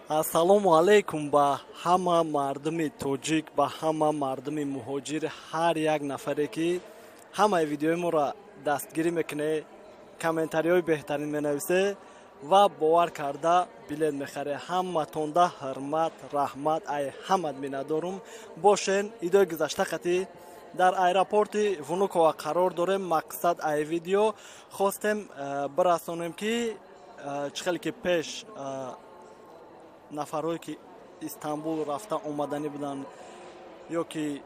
Ассалому алайкум ба ҳама мардуми тоҷик, ба ҳама мардуми муҳоҷир, ҳар як нафаре, ки ҳамаи видеои моро дастгирӣ мекунед, комментариҳои беҳтарин менависе ва бовар карда билет мехаре. Ҳаматонда ҳурмат, раҳмат, ай ҳамат миннатдорум. Бошен, идои гузашта қатӣ дар аэропорти Внуково қарор дорем. Мақсад ай видео хостем бирасонем, ки чӣ хеле ки пеш нафарҳое, ки Истанбул рафта омаданӣ буданд ё ки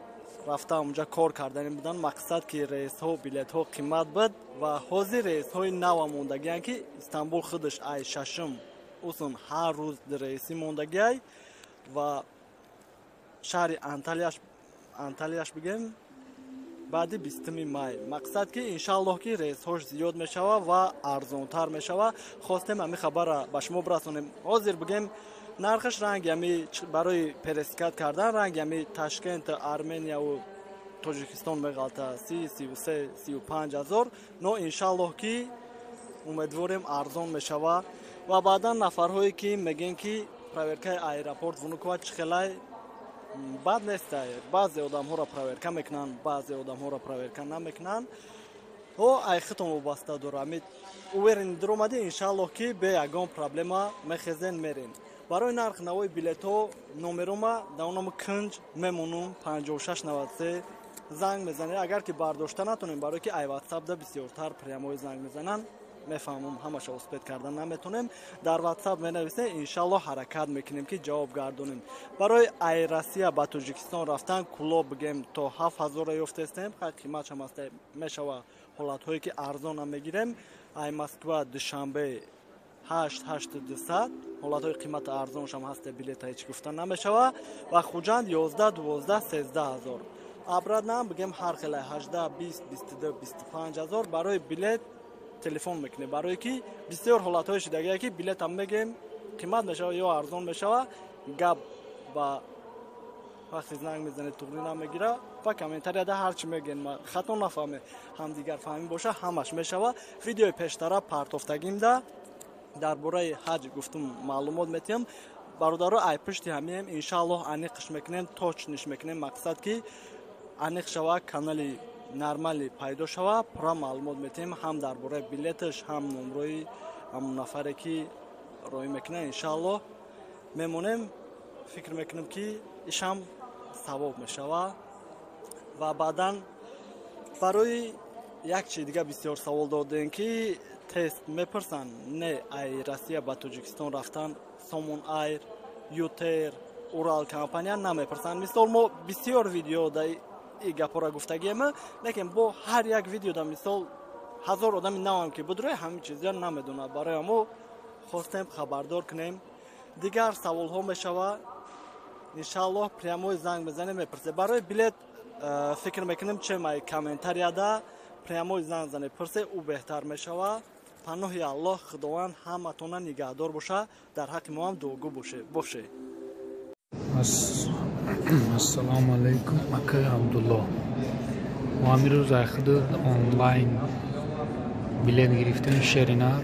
рафта онҷа кор карданӣ буданд, мақсад ки рейсҳо, билетҳо қимат буд ва ҳозир рейсҳои нава мондагианд, ки Истанбул худаш ай шашум усон ҳар рӯз рейсӣ мондагиай ва шаҳри Анталияш бигем баъди 20-уми май. Мақсад ки иншааллоҳ ки рейсҳош зиёд мешава ва арзонтар мешава. Хостем ҳамин хабарра ба шумо бирасонем. Ҳозир бигем, нархаш ранги ҳами барои пересадка кардан ранги ҳами Ташкент, Арменияву Тоҷикистон меғалта 30, 33, 35 ҳазор. Но иншааллоҳ ки умедворем, арзон мешава. Ва баъдан нафарҳое, ки мегӯем, ки проверкаи аэропорт Внуково чӣ хелай, бад нестай. Баъзе одамҳоро проверка мекунанд, баъзе одамҳоро проверка намекунанд. О ай худтон вобаста дора. Уверен дуромадӣ, иншааллоҳ ки бе ягон проблема мехезен, мерен. Барои нарх навои билетҳо номерома дар кунҷ мемонум, 5693 занг мезанед. Агар ки бардошта натонем, барое ки ай Ватсапда бисёртар прямой занг мезананд, мефаҳмам, ҳамаша успеть кардан наметонем, дар Ватсап менависем, иншаллоҳ ҳаракат мекунем, ки ҷавоб гардонем. Барои ай Россия ба Тоҷикистон рафтан кулоб бигем то 7000-ра ёфтестем, қиматшам аста мешава. Ҳолатҳое ки арзонам мегирем, ай Москва Душанбе 8, 8200, ҳолатҳои қимати арзоншам ҳаста, билета ҳеҷ гуфта намешава. Ва Хуҷанд 11, 12, 13 ҳазор. Обратно бигем ҳар хела 18, 20, 22, 25 ҳазор. Барои билет телефон мекунем, барое ки бисёр ҳолатҳои шудагие, ки билетам мегем, қимат мешава ё арзон мешава. Гап ба вақте занг мезанед, туғрӣ намегира. Ва комментарияда ҳарчи мегӯен, хато нафаҳме, ҳамдигарфаҳмӣ боша, ҳамаш мешава. Видеои пештара партофтагимда дар бораи ҳаҷ гуфтум, маълумот метиҳам. Бародаро, ай пушти ҳамием, иншааллоҳ аниқш мекунем, точныйш мекунем. Мақсад ки аниқ шава, канали нормалӣ пайдо шава, пурра маълумот метиҳем ҳам дар бораи билеташ, ҳам номрои ҳамон нафаре, ки роҳӣ мекунад. Иншааллоҳ мемонем, фикр мекунем, ки ишам савоб мешава. Ва баъдан барои як чи дига бисёр савол додем, ки тест мепурсанд. Не, ай Россия ба Тоҷикистон рафтан Сомон Айр, ЮТэйр, Урал компания намепурсанд. Мисол, мо бисёр видео да и гапҳоро гуфтагием, лекин бо ҳар як видеода, мисол, ҳазор одами навам ки будрои, ҳамин чизро намедонад. Барои мо хостем хабардор кунем. Дигар саволҳо мешава, иншааллоҳ прямой занг мезанем, мепурсем. Барои билет фикр мекунем, чем ай комментарияда прямой занг занед, пурсе, ӯ беҳтар мешава. Паноҳи Аллоҳ, Худованд ҳаматона нигаҳдор боша, дар ҳаққи мо ҳам дуогӯ боше. Ассалому алайкум, акай Абдулло. Мо ҳамин рӯз айхуд онлайн билет гирифтем. Шеринар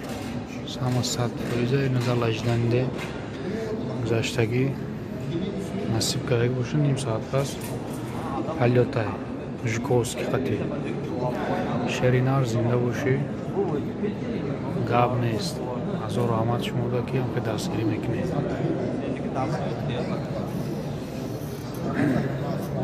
ҳама 100%, назар лажданде гузаштагӣ. Насиб кардаги боша, ним соат пас полётай Жуковский қатӣ. Шеринар, зинда бошӣ, гап нест. Ҳазор раҳмат шумода, ки ҳамка дастгирӣ мекунед.